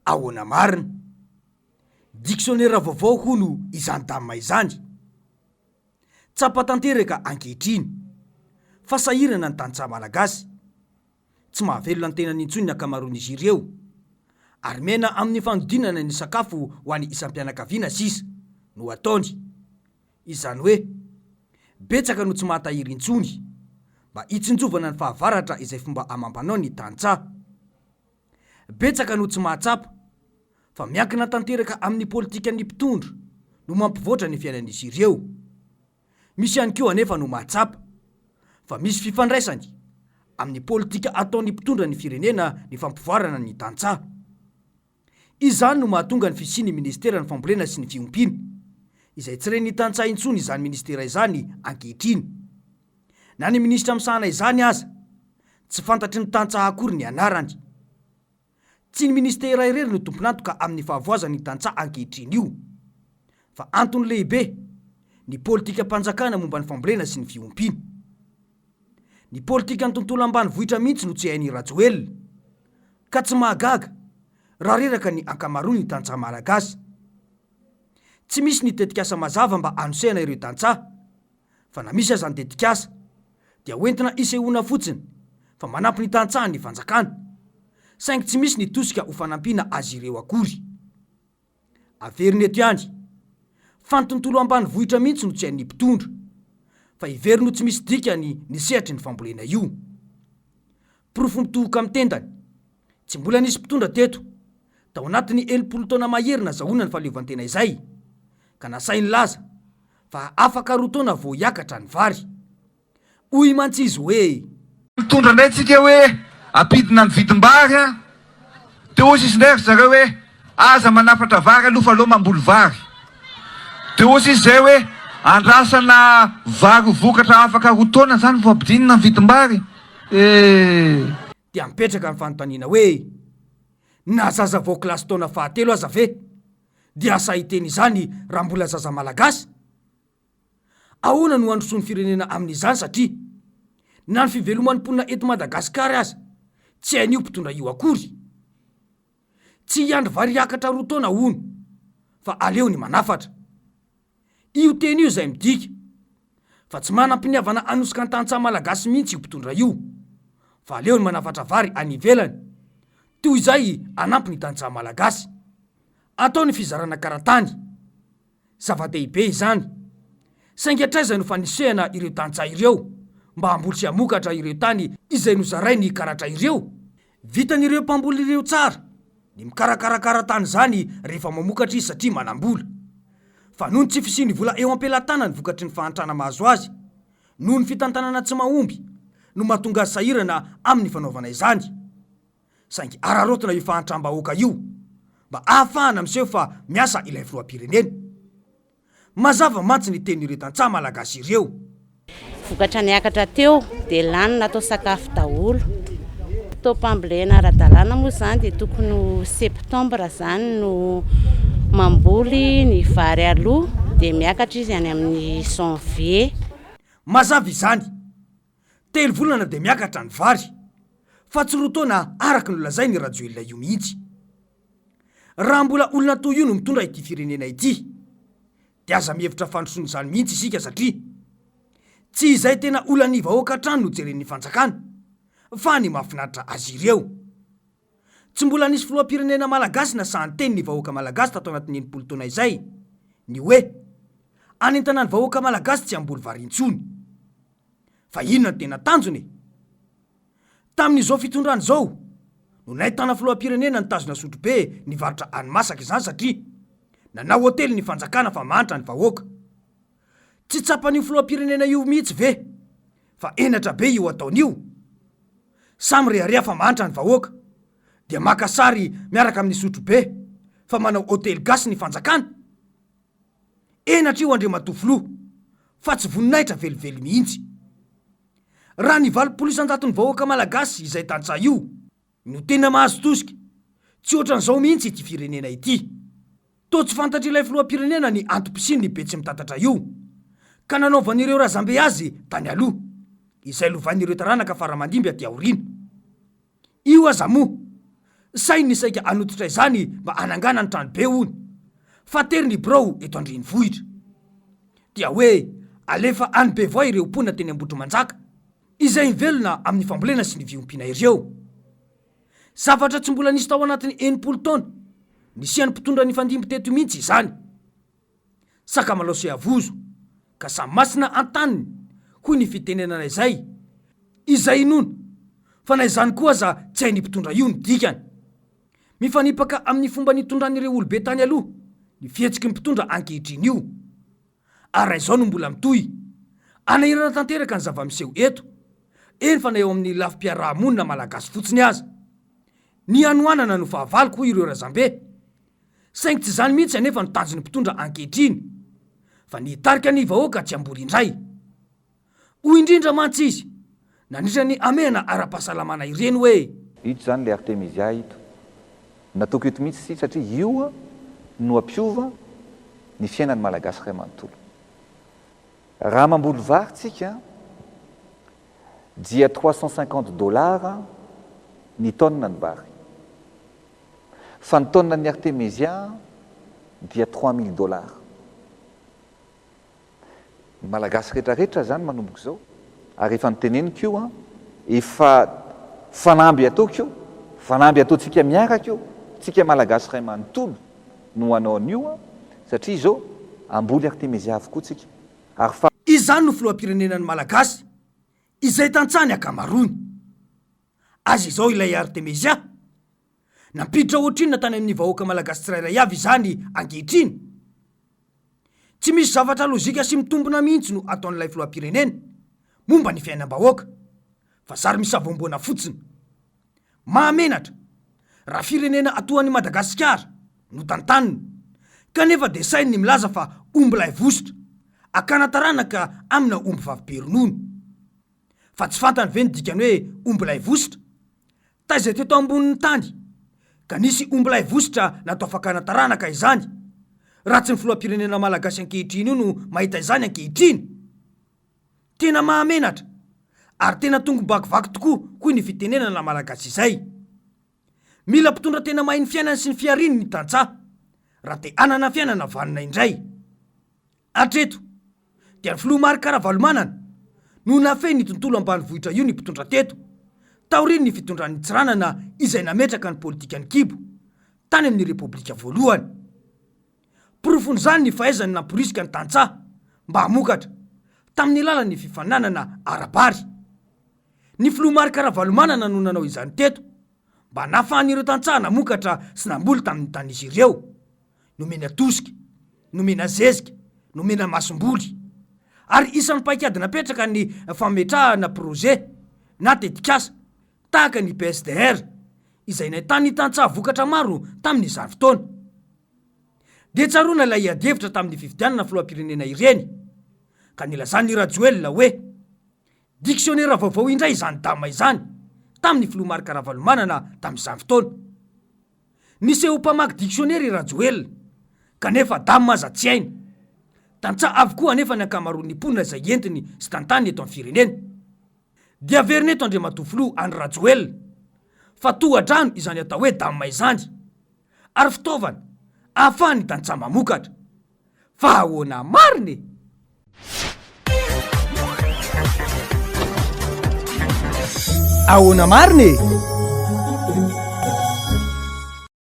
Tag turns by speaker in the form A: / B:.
A: Ahoana marina? Diksionera vaovao hono izany dame izany. Tsapa tanteraka ankehitriny fa sahirana ny tantsaha malagasy. Tsy mahavelona ny tenany intsony ny ankamaroan'izy ireo ary miaina amin'ny fanodinana ny sakafo ho an'ny isam-pianakaviana sisa no ataony. Izany hoe, betsaka no tsy mahatahiry intsony mba hitsinjovana ny fahavaratra izay fomba amam-panao ny tantsaha. Betsaka no tsy mahatsapa fa miankina tanteraka amin'ny politikan'ny mpitondra no mampivoatra ny fiainan'izy ireo. Misy ihany koa anefa no mahatsapa fa misy fifandraisany amin'ny politika ataon'ny mpitondra ny firenena ny fampivoarana ny tantsaha. Izany no mahatonga ny fisian'ny minisiteran'ny fambolena sy ny fiompiana, izay tsy ren'ny tantsaha intsony izany minisitera izany ankehitriny. Na ny minisitra misahana izany aza, tsy fantatry ny tantsaha akory ny anarany. Tsy ny minisitera irery no tompon'antoka amin'ny fahavoazan'ny tantsaha ankehitriny io, fa antony lehibe ny politikam-panjakana momba ny fambolena sy ny fiompiana. Ny politikan'ny tontolo ambanivohitra mihitsy no tsy hain'i Rajoelina, ka tsy mahagaga raha reraka ny ankamaroan'ny tantsaha malagasy. Tsy misy ny tetikasa mazava mba hanosehana ireo tantsaha, fa na misy aza ny tetikasa dia hoentina hisehoana fotsiny fa manampy ny tantsaha ny fanjakana, saingy tsy misy ny tosika ho fanampiana azy ireo akory. Averina eto ihany fa ny tontolo ambanivohitra mihitsy no tsy hain'ny mpitondra fa heveriny ho tsy misy dikany ny sehatry ny fambolena io. Porofo mitohoka amin'ny tendany, tsy mbola nisy mpitondra teto tao anatin'ny 60 taona mahery nazahoana ny fahaleovantena izay ka nasahy nilaza fa afaka roa taona vao hiakatra ny vary. Hoy mantsy izy hoe.
B: Mitondra indray tsika hoe ampidina ny vidim-bary an! Dia hozy izy indray ry zareo hoe aza manafatra vary aloha fa aleo mamboly vary. Dia hozy izy izay hoe andrasana vary ho vokatra afaka roa taona izany vao ampidinina ny vidim-bary eh!
A: Dia mipetraka ny fanontaniana hoe, na zaza vao kilasy taona fahatelo aza ve dia sahy hiteny izany raha mbola zaza malagasy? Ahoana no handrosoan'ny firenena amin'izany satria na ny fiveloman'ny mponina eto Madagasikara aza tsy hain'io mpitondra io akory? Tsy hiandry vary hiakatra roa taona hono fa aleony manafatra. Io teny io izay midika fa tsy manam-piniavana hanosika ny tantsaha malagasy mihitsy io mpitondra io fa aleony manafatra vary any ivelany toy izay hanampy ny tantsaha malagasy. Atao ny fizarana karatany. Zava-dehibe izany. Saingy hatraiza no fanisehana ireo tantsaha ireo mba hamboly sy hamokatra ireo tany izay nozarainy karatra ireo? Vitan'ireo mpamboly ireo tsara ny mikarakarakara tany izany rehefa mamokatra izy satria manam-bola. Fa noho ny tsy fisian'ny vola eo am-pelatanany vokatry ny fahantrana mahazo azy, noho ny fitantanana tsy mahomby no mahatonga azy sahirana amin'ny fanaovana izany. Saingy araraotina io fahantram-bahoaka io mba ahafahana miseho fa miasa ilay filoham-pirenena. Mazava mantsy ny tenin'ireo tantsaha malagasy ireo.
C: Vokatra niakatra teo dia lany natao sakafo daholo. Fotoam-pambolena ara-dalàna moa izany dia tokony ho septembre izany no mamboly ny vary aloha dia miakatra izy any amin'ny janvier.
A: Mazava izany. Telo volana dia miakatra ny vary, fa tsy roa taona araka ny nolazain' i Rajoelina io mihitsy. Raha mbola olona toy io no mitondra ity firenena ity, dia aza mihevitra fandrosoana izany mihitsy isika satria tsy izay tena olan'ny vahoaka hatrany no jeren'ny fanjakana fa ny mahafinaritra azy ireo. Tsy mbola nisy filoham-pirenena malagasy nasaha niteny ny vahoaka malagasy tato anatin'ny 60 taona izay ny hoe hanentana ny vahoaka malagasy tsy hamboly vary intsony. Fa inona no tena tanjona e? Tamin'izao fitondrana izao no nahitana filoham-pirenena nitazona sotrobe nivarotra hani-masaka izany satria nanao hotely ny fanjakana fa mahantra ny vahoaka. Tsy tsapan'io filoham-pirenena io mihitsy ve fa henatra be io ataony io? Samy rehareha fa mahantra ny vahoaka dia maka sary miaraka amin'ny sotrobe fa manao hotely gasy ny fanjakana? Henatra io Andriamatoa Filoha fa tsy voninahitra velively mihitsy. Raha ny 80 isan-jaton'ny vahoaka malagasy izay tantsaha io no tena mahazo tosika, tsy ohatran'izao mihitsy ity firenena ity. Toa tsy fantatr'ilay filoham-pirenena ny antom-pisian'ny Betsimitatatra io, ka nanaovan'ireo razambe azy tany aloha, izay lovain'ireo taranaka fara-mandimby aty aoriana. Io aza moa, Sahy ny saika hanototra izany mba hananganany tranobe hono, fa tery ny birao eto an-drenivohitra. Dia hoe alefa any Bevoay ireo mponina teny Ambohitrimanjaka, izay mivelona amin'ny fambolena sy ny fiompiana ireo. Zavatra tsy mbola nisy tao anatin'ny 60 taona nisian'ny mpitondra nifandimby teto mihitsy izany. Sakamalao sy Avozo, ka samy masina an-taniny, hoy ny fitenenana izay, izay inoana fa na izany koa aza tsy hain'ny mpitondra io ny dikany. Mifanipaka amin'ny fomba nitondran'ireo olobe tany aloha ny fihetsiky ny mpitondra ankehitriny io. Ary raha izao no mbola mitohy, hanahirana tanteraka ny zava-miseho eto, eny fa na eo amin'ny lafim-piaraha-monina malagasy fotsiny aza. Ny hanoanana no fahavaloko hoy ireo razambe. Saingy tsy izany mihitsy anefa no tanjon'ny mpitondra ankehitriny, fa ny hitarika ny vahoaka tsy hamboly indray. Hoy indrindra mantsy izy, nandritra ny hamehana ara-pahasalamana ireny hoe.
B: Ito izany ilay Artemisia ito. Nataoko eto mihitsy ity satria io no hampiova ny fiainan'ny Malagasy iray manontolo. Raha mamboly vary tsika dia 350 dollars ny tonne ny vary. Fa ny tonne ny Artemisia dia 3000 dollars. Ny Malagasy rehetra rehetra zany manomboka izao, ary efa noteneniko io an, efa fanamby ataoko io, fanamby ataontsika miaraka io, tsika Malagasy iray manontolo no hanao an'io an, satria izao hamboly Artemisia avokoa tsika, ary fa.
A: Izany no filoham-pirenena ny Malagasy, izay tantsaha ny ankamaroany. Aza izao ilay Artemisia? Nampiditra ohatrinona tany amin'ny vahoaka malagasy tsirairay avy izany ankehitriny? Tsy misy zavatra lojika sy mitombina mihitsy no ataon'ilay filoham-pirenena momba ny fiainam-bahoaka fa zary misavoamboana fotsiny. Mahamenatra raha firenena toa an'i Madagasikara no tantanina kanefa dia sainy ny milaza fa ombilahy vositra akana taranaka amina ombivavy be ronono. Fa tsy fantany ve ny dikany hoe ombilahy vositra? Taiza teto ambonin'ny tany ka nisy ombilahy vositra natao fakana taranaka izany? Raha tsy ny filoham-pirenena malagasy ankehitriny io no mahita izany ankehitriny? Tena mahamenatra ary tena tongom-bakivaky tokoa hoy ny fitenenana malagasy izay. Mila mpitondra tena mahay ny fiainany sy ny fihariany ny tantsaha raha te hanana fiainana vanona indray. Hatreto dia ny filoha Marc Ravalomanana no nafehy ny tontolo ambanivohitra io ny mpitondra teto, taorian'ny fitondran'i Tsiranana izay nametraka ny politikan'ny kibo tany amin'ny Repoblika voalohany. Porofon'izany ny fahaizany namporisika ny tantsaha mba hamokatra, tamin'ny alalan'ny fifaninanana ara-bary. Ny filoha Marc Ravalomanana no nanao izany teto mba nahafahan'ireo tantsaha namokatra sy namboly tamin'ny tanin'izy ireo. Nomena tosika, nomena zezika, nomena masomboly. Ary isan'ny paikady napetraka ny fametrahana projet na tetikasa tahaka ny PSDR izay nahitan'ny tantsaha vokatra maro tamin'izany fotoana. Dia tsaroana ilay adihevitra tamin'ny fifidianana filoham-pirenena ireny ka nilazan'i Rajoelina hoe Diksionera vaovao indray izany dama izany tamin'ny filoha Marc Ravalomanana tamin'izany fotoana. Niseho ho mpamaky diksionera i Rajoelina, kanefa dama aza tsy hainy. Tantsaha avokoa anefa ny ankamaroan'ny mponina izay entiny sy tantaniny eto amin'ny firenena. Dia averina eto Andriamatoa Filoha Andry Rajoelina, fa tohadrano izany atao hoe dama izany, ary fitaovana ahafahan'ny tantsaha mamokatra. Fa ahoana marina e? Ahoana marina e?